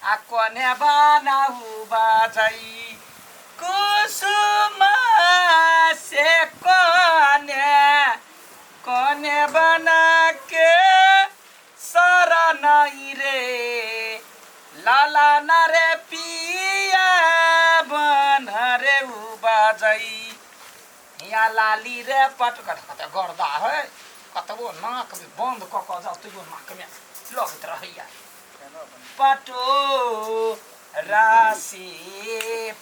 आ कोने बनाऊ बाजई कुसुम से कोने कोने बना के शरणई रे लाला न रे पिया बन रे उ बाजई हिया लाली रे पट कत कत गर्दा है कतबो नाक में बंद कऽ कऽ जाउ तैयो नाक में लगैत रहैया पटो राशि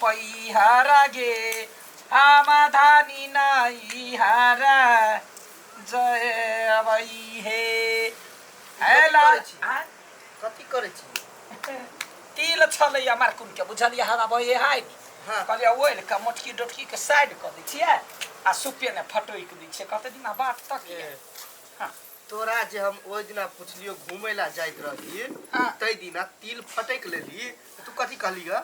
पैहरा गे आमा धानी नाई हारा जय अबै हे हे ला करै छी? आँय? कथी करै छी तिल छलैया मारकुन के बुझलियै हवा बहे हाय हाँ। कहलियै ओलि कऽ मोटकी डोटकी के साइड कऽ दै छियै आ सुपे ने फटोकि दै छियै कते दिना बाट तक हाँ। तोरा जे हम ओहि दिना पुछलियो घूमे ला जाइत रही हाँ। तै दिना तिल फटक लेली तू कथी कहली ग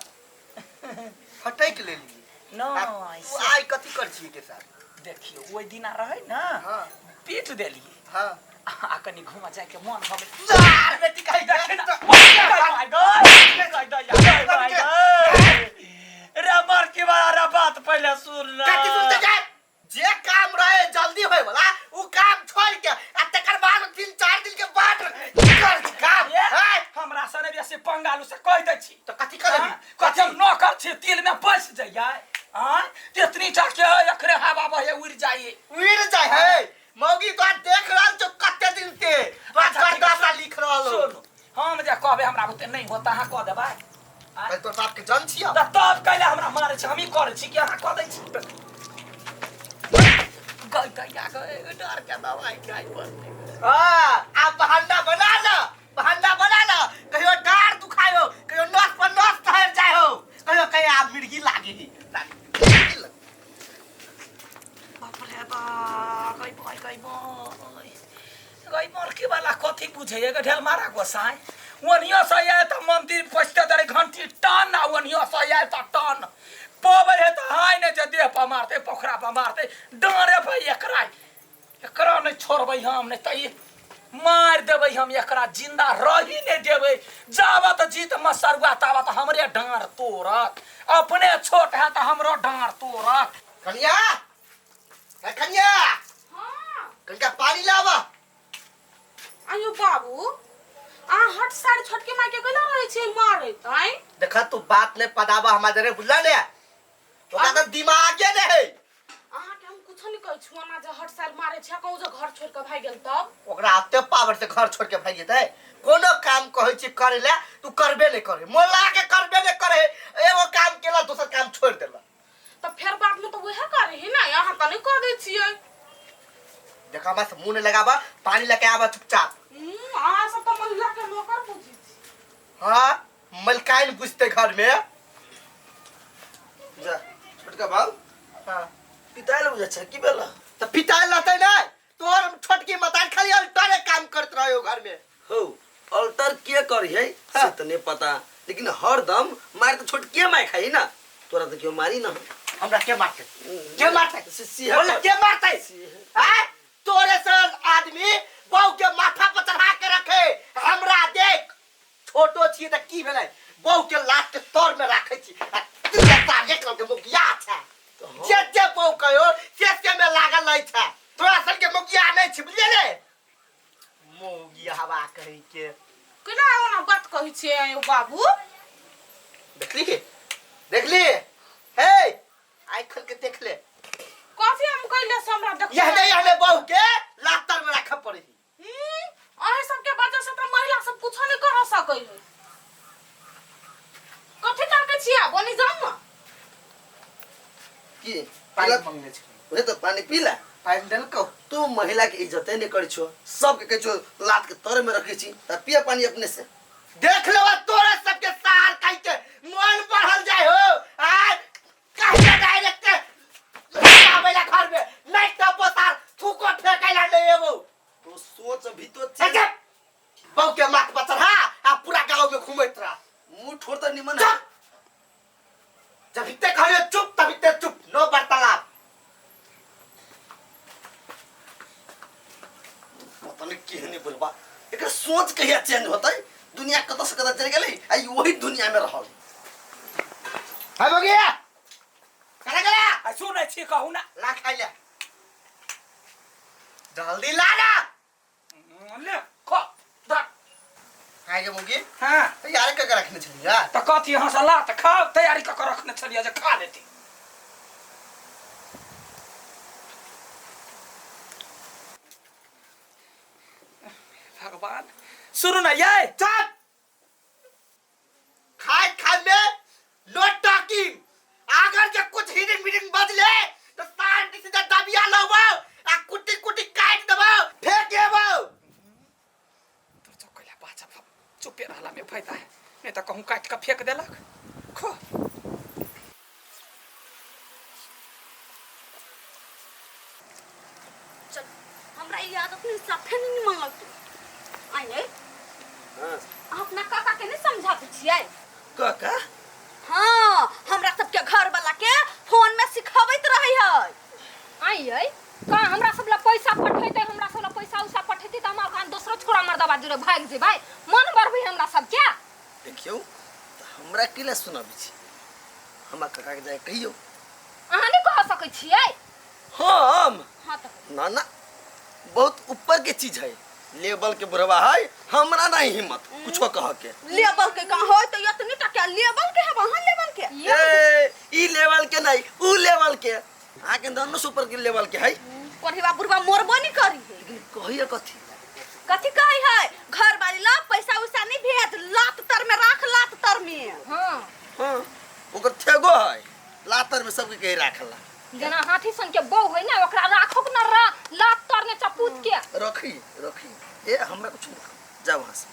फटक लेली आ नहि तू आइ कथी कर छियै के साथ देखियौ ओहि दिना रहै ने हाँ। पीट देलियै हाँ आ कनि घूमऽ जायके मन भऽ गेल यार बेटी कहि देखी ना, माय गय, गय दैया, गय माय गय। रे मरकी वाला रे बात पहिले सुन ले। कथी सुनते जाय जे काम रहे जल्दी होय वाला उ काम छोड़ के आ तकर बाद तीन चार दिन के बाद कर काम ए, हैं? हमरा सने बेसी पंगालू से कहि दै छी तो कथी कर हाँ, कथी हम नौकर छी तिल में पैस जइयै आँय तेतनी टा के है एकरे हवा बहे उड़ जाइए उड़ जाय है मौगी तो देख रहल छौ कते दिन से तो अच्छा, ठीक है, गद्दा लिख रहल हो सुनू हम जे कहबै हमरा बुते नहि होता अहाँ कऽ देबै आँय? भाई तोर बाप के जन छियै तऽ तब कैले हमरा मारै छै हमही करै छी कि अहाँ कऽ दै छी गई गैया गई डर के दवाई खाइ पड़तै हाँ आप बहाना बना लो बहाना बना लो कहियो डार दुखायो कहियो नस पर नस ठहर जाय हो कहियो कहीं आप मिर्गी लागी ही मिर्गी लग- बाप रे बा गई बई गई बई गई मरकी वाला कथी बुझैए गे ढेल मारा गोसाई ओनियो से आयल तऽ मंदिर पछते दरे घंटी टन आ ओनियो से आयल तऽ टन पबै है तऽ हाय ने जे देह पर मारते पोखरा पर मारते डाँरे पर एकरा एकरा नहि छोड़बै हम नहि तऽ ई मारि देबै हम एकरा जिंदा रही नहि देबै जाबत जीत मसरुआ ताबत हमरे डाँर तोड़त अपने छोट है तऽ हमरो डाँर तोड़त कनिया ए कनिया हाँ कनिका पानी लावा आयो बाबू अहाँ हट साइड छोटकी माय के कैला रहै छियै मारैत आँय देखा तू बात नहीं पदावा हमारे रे बुझला ने ओकरा तो दिमागे नहीं है अहाँके हम कुछो नहि कहै छी ओना जे हट साइड मारै छियै कहूँ जे घर छोड़ि कऽ भागि गेल तब ओकरा एते पावर से घर छोड़ के भागि जेतै कोनो काम कहै छी करे ले तू करबे नहीं करे मोन लगा के करबे नहीं करे एगो काम केला दोसर काम छोड़ देला तऽ फेर बादमे तऽ उएह करे ही ने अहाँ तऽ नहि कऽ दै छियै देखा बस मुंह नहीं लगाबा पानी लेके आबा चुपचाप अहाँ सब तऽ महिला के नौकर बुझै छी हाँ मलकाइन बुझते घर में जा छोटका बाबू हाँ पितायल बुझै छै की भेल तो पितायल रहते नहीं तोहर हम छोटकी मतान खाली अल्टरे काम करत रहे घर में हो अल्टर के करी है से हाँ। तो नहीं पता लेकिन हरदम मार तो छोटके मार खाई ना तोरा तो क्यों मारी ना हमरा के मारते के मारते सिंह बोले के मारते हैं तोरे सन आदमी बहू के माथा पर चढ़ा के रखे हमरा देख छोटो छियै तऽ की भेलै बहू के लात के तर में राखे छी आ तू लत्ता एक रंग के मुखिया छै जे जे बहू कहियो से से में लागल रहै छै तोरा सन के मुखिया नहि छी बुझलियै ने मौगी हवा कहै के केना ओना बात कहै छियै आँय यौ बाबू देखली के देखली हे आइ खोल के देख ले कथी हम कैले से हमरा देख यहने यहने बहू के लात तर में राखऽ पड़ै अहीं सबके वजह से तऽ महिला सब कुछो नहीं कर सकै है कथी करके छियै बनी जाउ ने की पानि पीला मंगने छै उहे तो पानी पीला पानि देलकौ तू महिला के इज्जते नहीं करी छो सबके कहै छो लात के तर में रखे छी त पिए पानी अपने से देख लेबा तोरा सबके सार कहि के मन बढ़ल जाय हो आ कहिया डायरेक्ट आबै ला घर में नहीं तो बोतार थूको फेंकै ला नहीं एबो तो सोच अभी तो अच्छा बहू के माथ पर चढ़ा आ पूरा गांव में घूमैत रह मुंह ठोर त निमन है चुप जब इतने कहलियो चुप तब इतने चुप नो वार्तालाप पता नहीं केहने बोलबा एकर सोच कहिया चेंज होतै दुनिया कतऽ से कतऽ चलि गेलै आ ई वही दुनिया में रहल। है बगिया करा गया। आ सुनै छी कहू ना। ला खाइ ले जल्दी ला ना। ले खो धर। खाइ के मुगी। हाँ। तैयारी कऽ के रखने छलियै। तऽ कथी हँस ला तऽ खाओ, तैयारी कऽ के रखने छलियै जे खा लेती। भगवान सुनू ना ये चुप। खाए खाए में नो टॉकिंग। अगर जे कुछ हिडिंग मिडिंग बजले तो शांति सीधा दबिया लबो आ कुटी कुटी काट देबो फेंक देबो। तोर चौकैला बाचा चुपे रहला में फायदा है, नहीं तो कहूँ काट के फेंक देलक। खो चल हमरा ई आदत नहीं साफे नहीं निमन लगतो। आइए। हाँ। अहाँ अपना काका के नहीं समझाबै छियै? काका? हाँ, हमरा सबके घर वाला के फोन में सिखबैत रहै है। आइए का हमरा सब ला पैसा पठेतै, हमरा सब ला पैसा उसा पठेतै त हम अखन दोसरो छोरा मर्दबा जुड़े भागि जेबै। मन बढ़बै हमरा सब के। देखियौ तऽ हमरा की लए सुनाबै छी, हमरा काका के जाय कहियौ। अहाँ नहीं कह सकै छियै? हम? हाँ तऽ। ना ना, बहुत ऊपर के चीज है, लेवल के बुढ़वा है, हमरा नहीं हिम्मत कुछो कह के। लेवल के कहाँ होय तो इतनी टा के लेवल के है, वहाँ लेवल के। ए, ई लेवल के नहीं, ऊ लेवल के, अहाँ के दोनों से ऊपर के लेवल के है। कोढ़िबा बुढ़वा मोरबो नहीं करी है। लेकिन कहिए कथी? कथी कही है? घर वाली ला पैसा उसा नहीं भेज, लात तर में राख, लात तर में। हाँ। हाँ, ओकर थेगो है, लात तर में सबके कही राखला। जेना हाथी सन के बहू है ना, ओकरा राखो ना लात तर ने चपूत के। रखी रखी, ए हमरा कुछ नहीं, जा वहां से।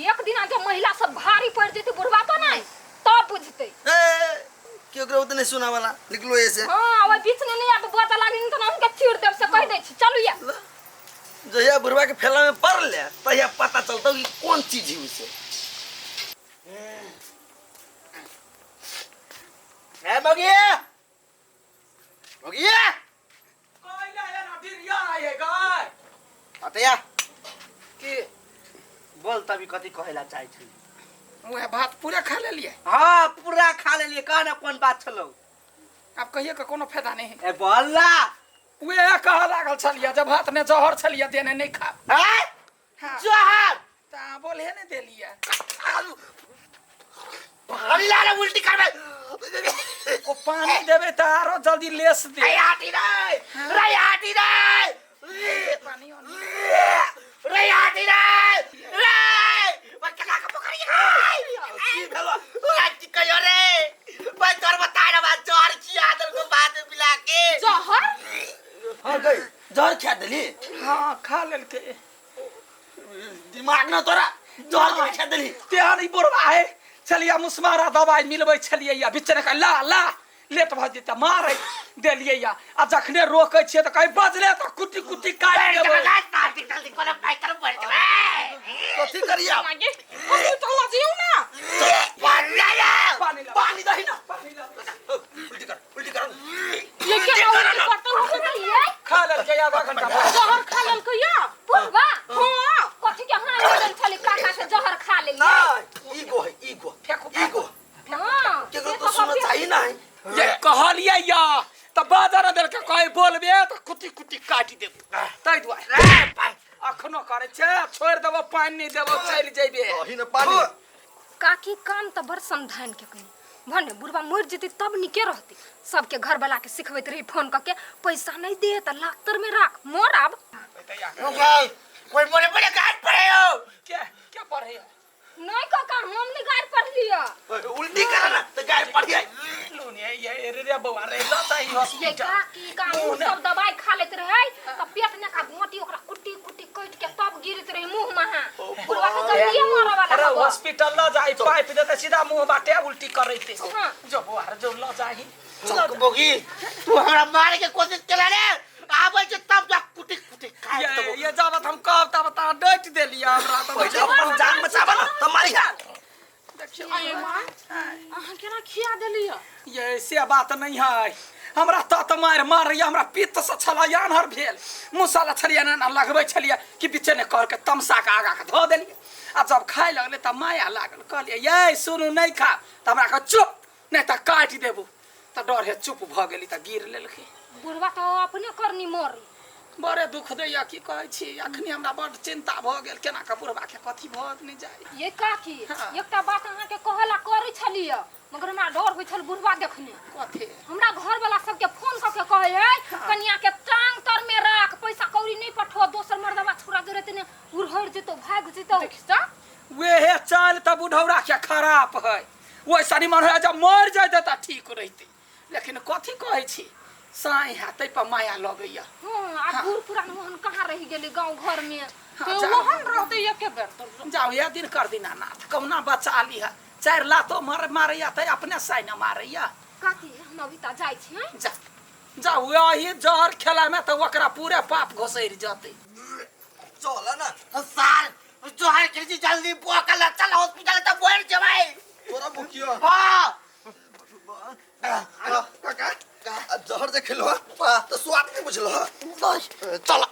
एक दिन जे महिला सब भारी पड़ जेते बुढ़वा पर नहीं तब बुझते। ए के ओकरा उतने सुना वाला निकलो ऐसे। हां, ओइ बीच में नहीं आब बजा लागी त हम के चीर देब से कह दै छी। चलू या। जहिया बुढ़वा के फेला में पड़ ले तहिया पता चलतो कि कौन चीज है उसे। ए मगिया मगिया कोइला या ना डिरिया आए गाय। अतया की बोल तभी कथी कहेला चाहे छी? उहे भात पूरा खा लेलिए? हाँ पूरा खा लेलिए। कह ना कोन बात छलो? अब कहिए के कोनो फायदा नहीं। ए बोल ना। उहे कह लागल छलिए जब भात में जहर छलिए देने नहीं खा। हैं? हाँ। जहर? ता बोले ने देलिए। पानी ला रे उल्टी करबे। ओ पानी देबे त आरो जल्दी लेस दे। रे हाटी रे, रे हाटी रे, पानी ओनी। रे हाटी रे, रे बच्चा का पकड़ी। की भेलो? ओरा की कहियो रे, भाई तोर बता रे बात जहर खिया देल को बात में मिला के। जहर? हां गई जहर खिया देली? हां खा लेलके। दिमाग न तोरा जहर खिया देली। तेहन ई बुढ़वा है छलिया मुसमारा दवाई मिलबै छलियै या बिचने का ला ला लेट भऽ जेतै मारै देलियै या। आ जखने रोकै छियै तऽ कहै बजले तऽ कुटी कुटी काटि देबै। कथी करिया? हॉस्पिटल लऽ जइयौ ना। पानी ला, पानी दही ना। पानी ला। उल्टी कर, उल्टी कर। ये केना उल्टी करतौ हो गेलियै? खा लेलकै आधा घंटा बाद। जहर खा लेलकै या? बुढ़वा? हाँ। कथी के हां लगल छलै काका से जहर खा लेलियै? ना, ई गो है, ई गो। फेंकू, ई गो। हां। केकरो तो सुनना चाहिए ना। ये कहलियै या तऽ बाजार देलकै कहे बोलबे तऽ कुटी कुटी काटि देबो। ताहि दुआरे अखनो करै छै, छोड़ि देबो पानि नहि देबो चलि जइबे। दही ने पानी। काकी काम तऽ बड़ समधान के कही भने बुढ़वा मरि जेतै तब निके रहतै। सबके घर वाला के सिखबैत रही फोन कऽ के पैसा नहीं दे तऽ लातर में राख मोर आब। कोई मोरे मोरे गाड़ पड़े हो। के के पढ़े? नहीं काका हम नहीं गाड़ पढ़लियै। उल्टी कर ना तो गाड़ पढ़िए। लोने ये रे रे बौआ रे ल चाहिँ ये हॉस्पिटल। काकी का मुँह सब दवाई खा लेत रहै तऽ पेट ने का मोटी ओकरा कुटी कुटी काटि के तब गिरत रहे मुँह में। बुढ़वा के जल्दिए मरऽ वाला अरे हबो। हॉस्पिटल ल जाई पाइप देते सीधा मुँह बाटे उल्टी करैते। हाँ। जो बौआ रे जो ल जाही। बोगी तू हमरा मारे के कोशिश केला रे, आबै छै तब जा कुटी कुटी काटि देबो। ये जाबत हम कहब ताबत अहाँ डाँटि देलियै हमरा तऽ। पहिले अपन जान बचाबऽ ना तऽ मारी। देखियौ। अरे माँ, अहाँ केना खिया देलियै? ये से बात नहीं है, हमरा तत मारि मारैया, हमरा पित्त से छल आन्हर भेल मुसाला छलियै ना लगबै छलियै कि बीचे ने कर के तमसा के आगा के धऽ देलियै। आ जब खाए लगलै तऽ माया लागल कहलियै यै सुनू नहि खा तऽ हमरा कह चुप नहि तऽ काटि देबू तऽ डर हे चुप भऽ गेली तऽ गिर लेलकै बुढ़वा तऽ अपने करनी मरी बड़े दुख दैया की कहै छी अखनी हमरा बड चिंता भऽ गेल केना कऽ बुढ़वा के कथी भऽ नहि जाय ये काकी हाँ। एकटा बात अहाँके कहला करै छलियै मगर हमरा डर होइ छल बुढ़वा देखने कथी हमरा घर वाला सबके फोन कऽ के कहै है कनिया के टांग तर में राख पैसा कौड़ी नहीं पठो दोसर मर्दवा छोरा जो रहते ने उड़हर जेतो भाग जेतो देखी तऽ वेहे चाल तऽ बुढ़ौरा के खराब है ओहि निमन है जब मर जैते तऽ ठीक रहिते लेकिन कथी कहै छी साँइ है ताहि पर माया लगैया हाँ आ बूढ़ पुरान ओहन कहाँ रहि गेलै गाँव घर में हाँ, तऽ जाउ। ओहन रहतै एके बेर तऽ जाउ या दिन कर दिना नाथ कहुना बचा लिह चारि लातो मार मारैया तऽ अपने साइ ने मारैया काकी हम अभी तऽ जाइ छी हैं? जा जाउ यही जहर खेला में तऽ ओकरा पूरे पाप घोसरि जतै चल ना साल जोहर खिलजी जल्दी बोकल चल हॉस्पिटल त बोल जेबै तोरा बुकियो हां काका आ जहर जे खेलो तो स्वाद नहीं बुझलो चल